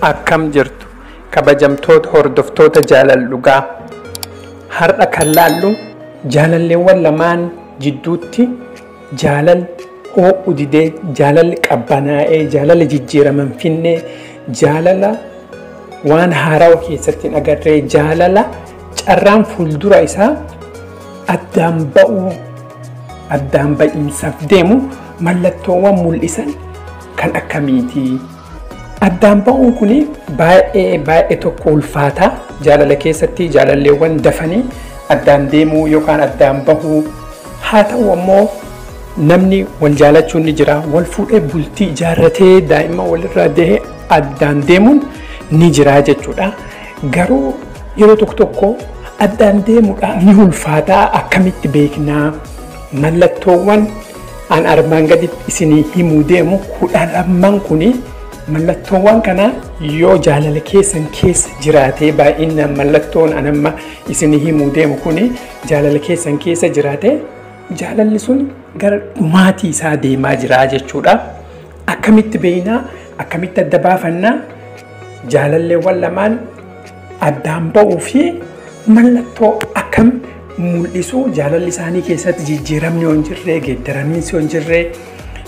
Akkam jirtu kabajamtoota hordoftoota jaalala dhugaa. Har'a kan laallu jaalalleewwan lamaan jidduutti jaalalli ho'u didee, jaalalli qabbanaa'ee, jaalala jijjiiraman finnee, jaalala waan haarawaa keessatti hin agarree, jaalala carraan fuuldura isaa addaan ba'uu, addaan ba'iinsaaf deemu mallattoowwan mul'isan kan akkamiiti? Addaan ba'uun kun baay'ee baay'ee tokko ulfaataa. Jaalala keessatti jaalalleewwan dafanii addaan deemuu yookaan addaan bahuu, haa ta'u ammoo namni wal jaalachuun ni jira, wal fuudhee bultii ijaarratee daa'ima walirraa dahee addaan deemuun ni jira jechuudha. Garuu yeroo tokko tokko addaan deemuudhaan ni ulfaataa. Akkamitti beeknaa? Mallattoowwan an armaan gaditti isinii himuu deemu 12 kuni, mallattoowwan kana yoo jaalala keessan keessa jiraatee, baay'inaan mallattoon an amma isinii himuu deemu kuni jaalala keessan keessa jiraatee, jaalalli sun gara dhumaatii isaa deemaa jira jechuudha. Akkamitti beeknaa? Akkamitti adda baafannaa? Jaalalleewwan lamaan addaan ba'uu fi mallattoo akkam mul'isu? Jaalalli isaanii keessatti jijjiiramni yoo hin jirre, geeddaramiinsi yoo hin jirre,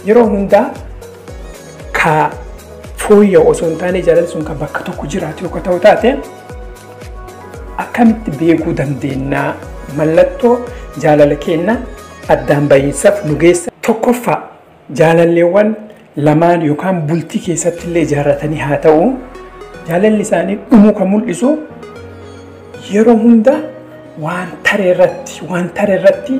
yeroo hundaa ka fooyya'u osoo hin taane jaalalli sun kan bakka tokko jiraatu yoo ta'u taate, akkamitti beekuu dandeenya? Mallattoo jaalala keenya addaan bahiinsaaf nu geessa. Tokkoffaa, jaalalleewwan lamaan yookaan bultii keessatti illee ijaarratanii haa ta'u, jaalalli isaanii dhumuu kan mul'isu yeroo hunda waan tare irratti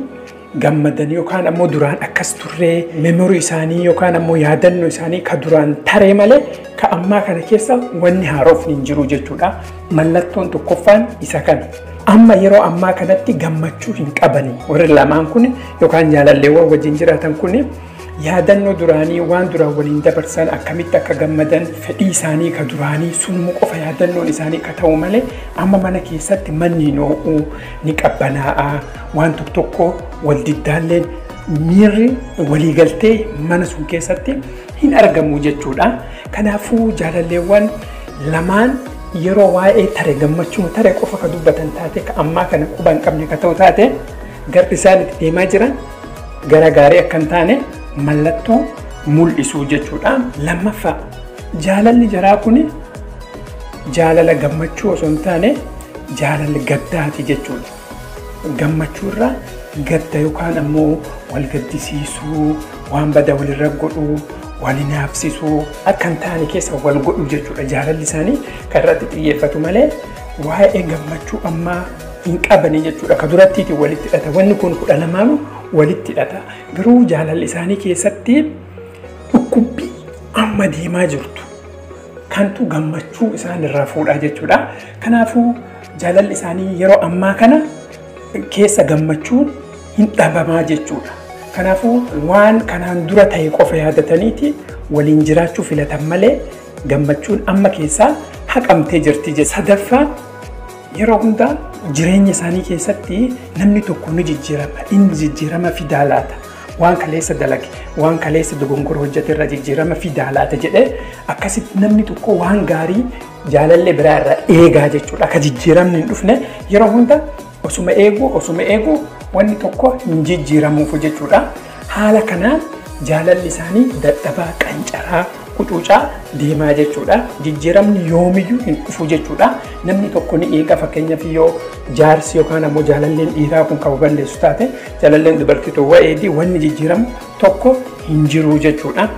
gammadan yookaan ammoo duraan akkas turree memory isaanii yookaan ammoo yaadannoo isaanii ka duraan taree malee ka ammaa kana keessa wanni haarofni hin jiru jechuudha. Mallattoon tokkoffaan isa kana. Amma yeroo ammaa kanatti gammachuu hin qabani. Warri lamaan kun yookaan jaalalleewwan wajjin jiraatan kun yaadannoo duraanii, waan duraan waliin dabarsan, akkamitti akka gammadan, fedhii isaanii ka duraanii sunuma qofa yaadannoon isaanii ka ta'u malee, amma mana keessatti manni hin ho'u, ni qabbanaa'a, waan tokko tokko wal diddaalleen miirri waliigaltee mana sun keessatti hin argamu jechuudha. Kanaafuu jaalalleewwan lamaan yeroo waa'ee tare, gammachuu tare qofa ka dubbatan taate, ka ammaa kana quba hin qabne ka ta'u taate, garri isaan itti deemaa jiran gara gaarii akka hin taane mallattoo mul'isuu jechuudha. Lammaffaa, jaalalli jaraa kun jaalala gammachuu osoo hin taane jaalala gaddaati jechuudha. Gammachuu irraa gadda yookaan ammoo wal gaddisiisuu, waan bada walirra godhuu, wal hinaafsisuu, akka hin taane keessa wal godhuu jechuudha. Jaalalli isaanii kan irratti xiyyeeffatu malee waa'ee gammachuu ammaa hin qabanii jechuudha. Ka durattiitiin walitti hidhata. Wanni kun 12n walitti hidhata. Garuu jaalalli isaanii keessatti dhukkubbii amma deemaa jirtu kantu gammachuu isaan irraa fuudhaa jechuudha. Kanaafuu jaalalli isaanii yeroo ammaa kana keessa gammachuun hin dhabamaa jechuudha. Kanaafuu waan kanaan dura ta'e qofa yaadataniiti waliin jiraachuu filatan malee gammachuun amma keessaa haqamtee jirti jechuudha. Sadaffaa, yeroo hundaa jireenya isaanii keessatti namni tokko ni jijjiirama. Inni jijjiirama fidaa laata? Waan kaleessa dalage, waan kaleessa dogongora hojjete irra jijjiirama fidaa laata jedhee akkasitti namni tokko waan gaarii jaalallee biraa irraa eegaa jechuudha. Akka jijjiiramni hin dhufne yeroo hunda osuma eegu, osuma eegu, wanni tokko hin jijjiiramuuf jechuudha. Haala kanaan jaalalli isaanii dadhabaa, qancaraa, qucuucaa deemaa jechuudha. Jijjiiramni yoomiyyuu hin dhufu jechuudha. Namni tokko ni eega. Fakkeenyaaf yoo jaarsi yookaan ammoo jaalalleen dhiiraa kun kan balleessu taate, jaalalleen dubartii tokko eegi, wanni jijjiiramu tokko hin jiru jechuudha.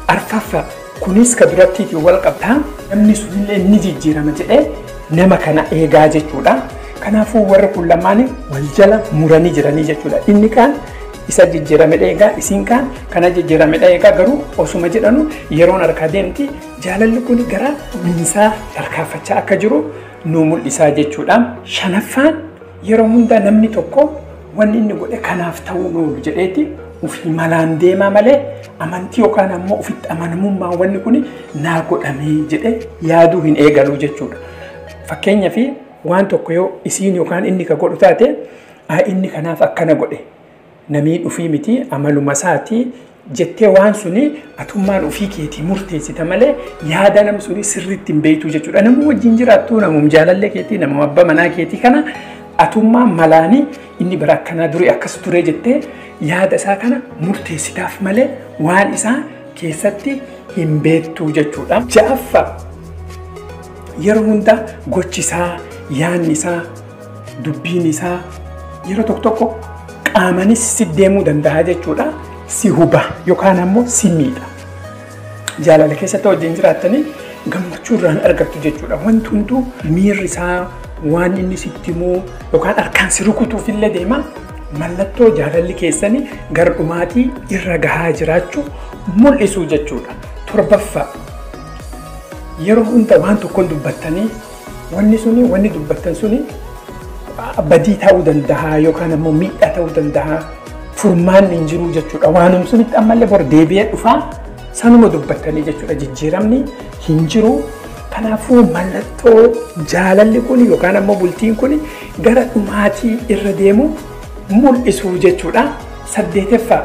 Arfaffaa, kunis ka durattiitiin wal qabtaa, namni sunillee ni jijjiirama jedhee nama kana eegaa jechuudha. Kanaafuu warri kun lamaan wal jala muranii jiranii jechuudha. Inni kaan isa jijjiirame eegaa, isiin kaan kana jijjiirame eegaa, garuu osuma jedhanu yeroon harkaa deemti, jaalalli kun gara miinsaa tarkaanfachaa akka jiru nu mul'isaa jechuudha. Shanaffaan, yeroo hundaa namni tokko wanni inni godhe kanaaf ta'uu oolu jedheeti ofii malaan deemaa malee amantii yookaan ammoo ofitti amanamummaa wanni kun naa godhamee jedhee yaaduu hin eegaluu jechuudha. Fakkeenyaaf waan tokko yoo isiin yookaan inni ka godhu taate, inni kanaaf akkana godhe, namii dhufii miti, amaluma isaati. jettee waan suni atummaan ofii keetii murteessita malee yaada nam suni sirriitti hin beektu jechuudha. Namni wajjin jiraattu namum jaalallee keetii namum abbaa manaa keetii kana atummaan malaanii inni bara akkanaa durii akkas ture jettee yaada isaa kana murteessitaaf malee waan isaa keessatti hin beektu jechuudha. Ja'affaa yeroo hunda gochi isaa, yaadni isaa, dubbiin isaa yeroo tokko tokko qaamanis si deemuu danda'a jechuudha. Si huba yookaan ammoo si miidha. Jaalala keessatti wajjin jiraattanii gammachuu irraan argattu jechuudha. Wanti hunduu miirri isaa waan inni sitti himuu yookaan harkaan si rukutuuf illee deema. Mallattoo jaalalli keessanii gara dhumaatii irra gahaa jiraachuu mul'isu jechuudha. Torbaffaa yeroo hunda waan tokkoon dubbattanii wanni dubbattan suni badii ta'uu danda'a yookaan ammoo miidhaa ta'uu danda'a. Furmaanni hin jiru jechuudha. Waanum sunitti ammallee bor deebi'ee dhufaa sanuma dubbattanii jechuudha. Jijjiiramni hin jiru. Kanaafuu mallattoo jaalalli kun yookaan ammoo bultiin kun gara dhumaatii irra deemu mul'isu jechuudha. Saddeetaffaa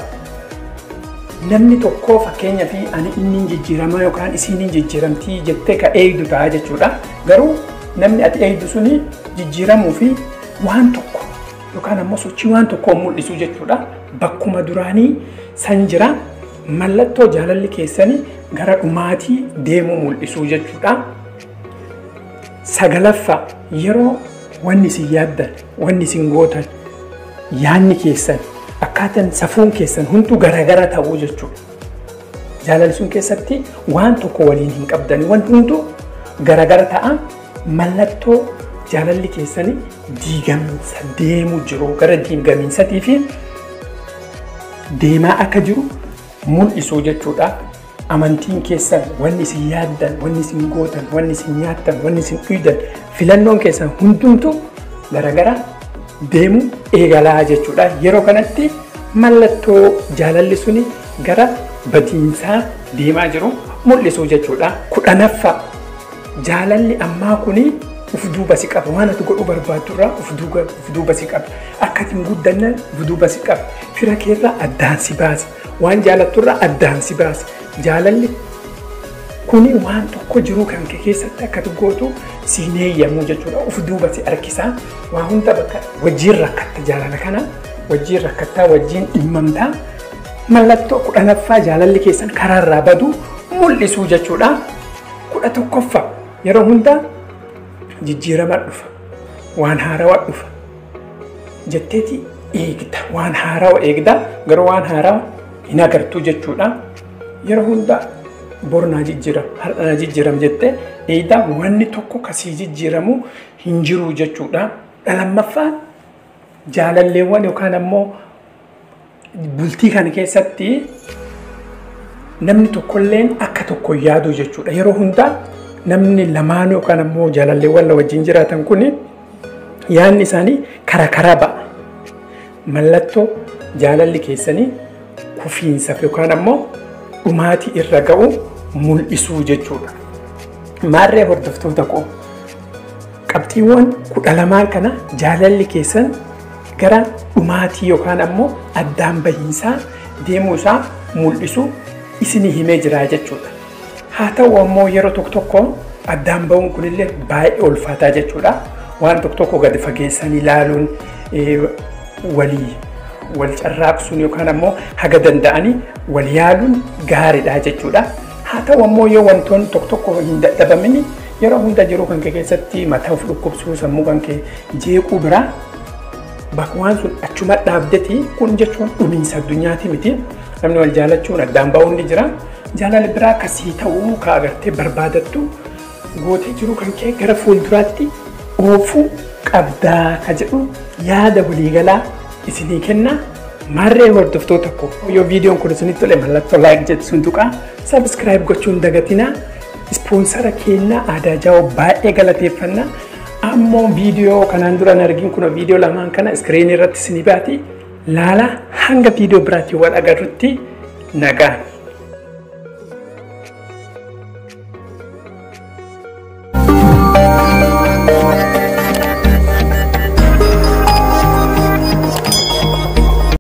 namni tokko fakkeenyaa fi ani inni hin jijjiirama yookaan isiin hin jijjiiramtii jettee ka eegdu ta'a jechuudha. Garuu namni ati eegdu suni jijjiiramuu fi waan tokko yookaan ammoo sochii waan tokko mul'isu jechuudha. Bakkuma duraanii san jira. Mallattoo jaalalli keessanii gara dhumaatii deemu mul'isu jechuudha. Sagalaffaa yeroo wanni isin yaaddan, wanni isin gootan, yaadni keessan, akkaataan safuun keessan hunduu garagara ta'uu jechuudha. Jaalalli sun keessatti waan tokko waliin hin qabdan, wanti hunduu garagara ta'a. Mallattoo jaalalli keessanii diigaminsa deemu jiru gara diigamiinsatii fi deemaa akka jiru mul'isu jechuudha. Amantiin keessan, wanni isin yaaddan, wanni isin gootan, wanni isin nyaattan, wanni isin dhugdan, filannoon keessan hundumtu garagara deemu eegalaa jechuudha. Yeroo kanatti mallattoo jaalalli suni gara badiinsaa deemaa jiru mul'isu jechuudha. Kudhanaffaa jaalalli ammaa kuni uf duuba si qaba. Waan ati godhuu barbaaddu irraa uf duuba si qaba. Akka ati hin guddanne uf duuba si qaba. Fira keerraa addaan si baasa. Waan jaalattu irraa addaan si baasa. Jaalalli kuni waan tokko jiruu kan kee keessatti akka ati gootu siin eeyyamu jechuudha. Uf duuba si harkisaa. Waa hunda bakka wajjin rakkatta jaalala kana wajjin rakkattaa wajjin dhimmamtaa. Mallattoo kudhanaffaa jaalalli keessan karaarraa badu mul'isu jechuudha. 11ffaa yeroo hunda jijjiirama dhufa, waan haarawaa dhufa jetteeti eegda. Waan haarawaa eegda garuu waan haarawaa hin agartu jechuudha. Yeroo hunda bor naa jijjiiram, har'a naa jijjiiram jettee eegda. Wanni tokko kasii jijjiiramu hin jiru jechuudha. Lammaffaa jaalalleewwan yookaan ammoo bultii kana keessatti namni tokkolleen akka tokko yaadu jechuudha. Yeroo hunda namni lamaan yookaan ammoo jaalalleewwan wajjin jiraatan kun yaadni isaanii karaa karaa ba'a. Mallattoo jaalalli keessanii kufiinsaaf yookaan ammoo dhumaatii irra ga'u mul'isuu jechuudha. Maarree hordoftoota koo qabxiiwwan 12 kana jaalalli keessan gara dhumaatii yookaan ammoo addaan bahiinsaa deemuu isaa mul'isu isinii himee jira jechuudha. Haa ta'u ammoo yeroo tokko tokko addaan ba'uun kunillee baay'ee ulfaataa jechuudha. Waan tokko tokko gadi fageessanii ilaaluun walii wal carraaqsuun yookaan ammoo haga danda'anii wal yaaluun gaariidha jechuudha. Haa ta'u ammoo yoo wantoonni tokko tokko hin dadhabamin yeroo hunda jiruu kan kee keessatti mataa of dhukkubsuu, sammuu kan kee jeequu biraa bakka waan sun achuma dhaabdeeti. Kun jechuun dhumiinsa addunyaati miti. Namni wal jaalachuun addaan ba'uun ni jira. Jaalala biraa akkasii ta'uu ka agartee barbaadattu gootee jiru kan kee gara fuulduraatti oofuu qabdaa ka jedhu yaada waliigalaa isinii kenna. Maarree hordoftoota koo yoo viidiyoon kun isinitti tole mallattoo laayik jettu sun tuqaa, sabskiraayib gochuun dagatinaa. Ispoonsara keenya Aadaa Jaawoo baay'ee galateeffanna. Ammoo viidiyoo kanaan dura hin argin kun viidiyoo lamaan kana iskiriinii irratti isinii baati. Laala hanga viidiyoo biraatti wal agarrutti nagaan.